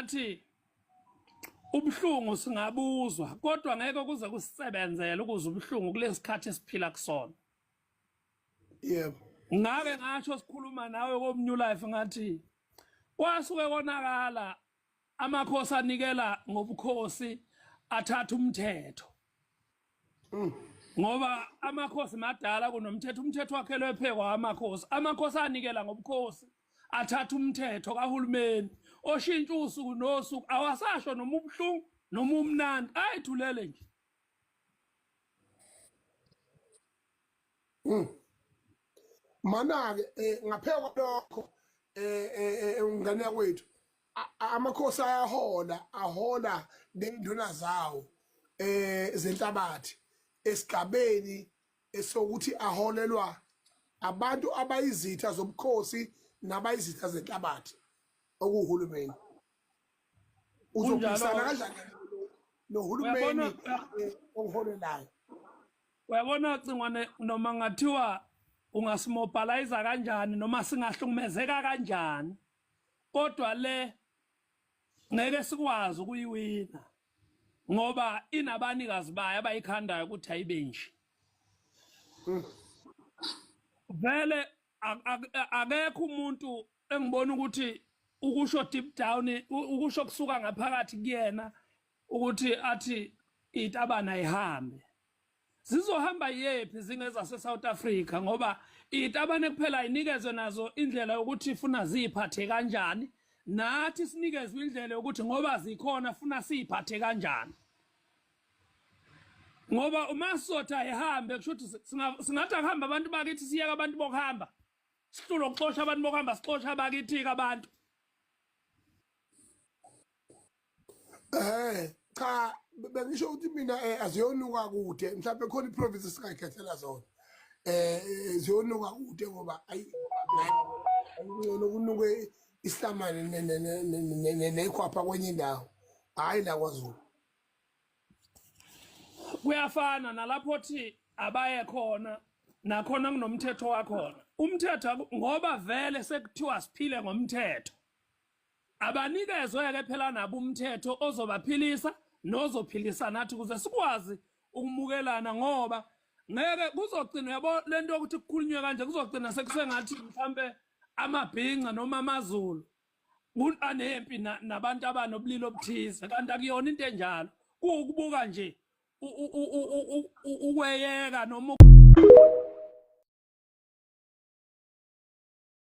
ngathi ubuhlungu singabuzwa kodwa ngeke kuze kusisebenzele ukuze ubuhlungu kulesikhathi esiphila kusona. Yebo. Ngake ngasho sikhuluma nawe koMnew Life ngathi kwasuke konakala amakhosi anikela ngobukhosi athatha umthetho. Ngoba amakhosi madala kunomthetho, umthetho wakhelwe phekwa amakhosi. Amakhosi anikela ngobukhosi athatha umthetho kahulumeni oshintsha usuku nosuku, awasasho noma ubuhlungu noma umnandi, ayithulele nje. Mana-ke ngaphezu kwalokho ngane yakwethu, amakhosi ayahola, ahola ney'nduna zawo zenhlabathi esigabeni esokuthi aholelwa abantu abayizitha zobukhosi nabayizitha zenhlabathi okuwuhulumeni. Uzophikisana kanjani nohulumeni okuholelayo? Uyabona Cingwane, noma ngathiwa ungasimobilize kanjani noma singahlukumezeka kanjani, kodwa le ngeke sikwazi ukuyiwina ngoba inabanikazi bayo abayikhandayo ukuthi ayibe nje. Vele akekho umuntu engibona ukuthi ukusho deep down, ukusho kusuka ngaphakathi kuyena ukuthi athi itabana ayihambe. Zizohamba yephi zingezase South Africa? Ngoba itabane kuphela ayinikezwe nazo indlela yokuthi funa ziphathe kanjani, nathi sinikezwe indlela yokuthi ngoba zikhona funa siphathe kanjani. Ngoba uma sizothi ayihambe kusho ukuthi singathi akuhambe abantu bakithi, siyeke abantu bokuhamba, sihlule ukuxosha abantu bokuhamba, sixosha abakithi-ke abantu. Cha, bengisho ukuthi mina aziyonuka kude, mhlawumbe khona iprovince esingayikhethela zona. Ziyonuka kude ngoba ayi ngcono kunuke isihlamane nekhwapha kwenye indawo, hhayi la kwaZulu. Kuyafana nalapho thi abaye khona, nakhona kunomthetho wakhona. Umthetho ngoba vele sekuthiwa siphile ngomthetho, abanikezwe-ke phela nabo umthetho ozobaphilisa nozophilisa nathi ukuze sikwazi ukumukelana, ngoba ngeke kuzogcina, yabo lento yokuthi kukhulunywe kanje kuzogcina sekusengathi mhlambe amabhinca noma amaZulu anempi nabantu abanobulili obuthize, kanti akuyona into enjalo. Kuwukubuka nje ukweyeka noma